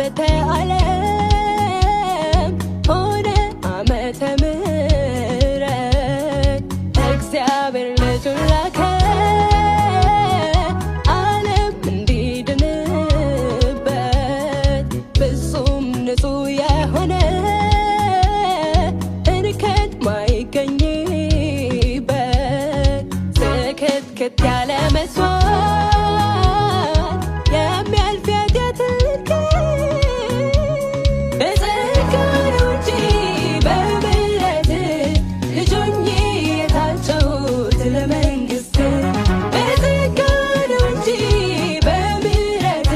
ዓመተ ዓለም ሆነ ዓመተ ምሕረት። እግዚአብሔር ልጁን ላከ ዓለም እንዲድንበት፣ ፍጹም ንጹሕ የሆነ እንከን ማይገኝበት፣ ስክትክት ያለ መስዋዕት የሚያልፍ የኃጢአት በጸጋ ነው እንጂ በምሕረት ልጅ ሆኜ የታጨሁት ለመንግሥት። በጸጋ ነው እንጂ በምሕረት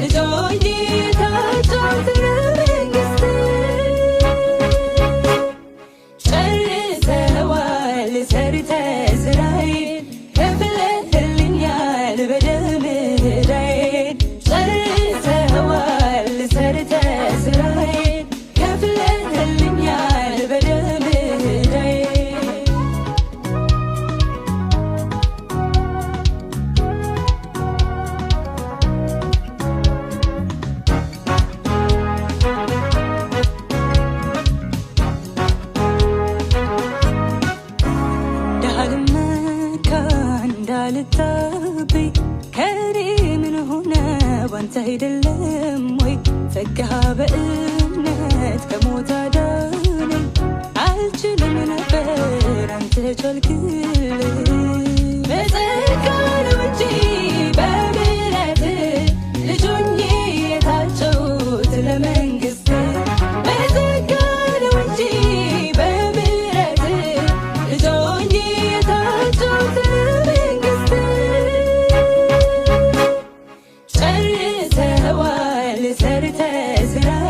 ልጅ ሆኜ የታጨሁት ለመንግሥት። ጨርሰዋል ሰርተ ስራዬን፣ ከፍለህልኛል በደምህ ዕዳዬን። ጨርሰዋል ሰርተ ስራዬን፣ ከፍለህልኛል በደምህ ዕዳዬን። እንዳልመካ እንዳልታበይ ከኔ ምን ሆነ ባንተ አይደለም ወይ? ጸጋህ በእምነት ከሞት አዳነኝ። አልችልም ነበር፣ አንተ ቻልክልኝ። በጸጋ ነው እንጂ በምሕረት ልጅ ሆኜ የታጨሁት ለመንግሥት። በጸጋ ነው እንጂ በምሕረት ልጅ ሆኜ የታጨሁት ለመንግሥት። ጨርሰዋል ሰርተ ስራዬን።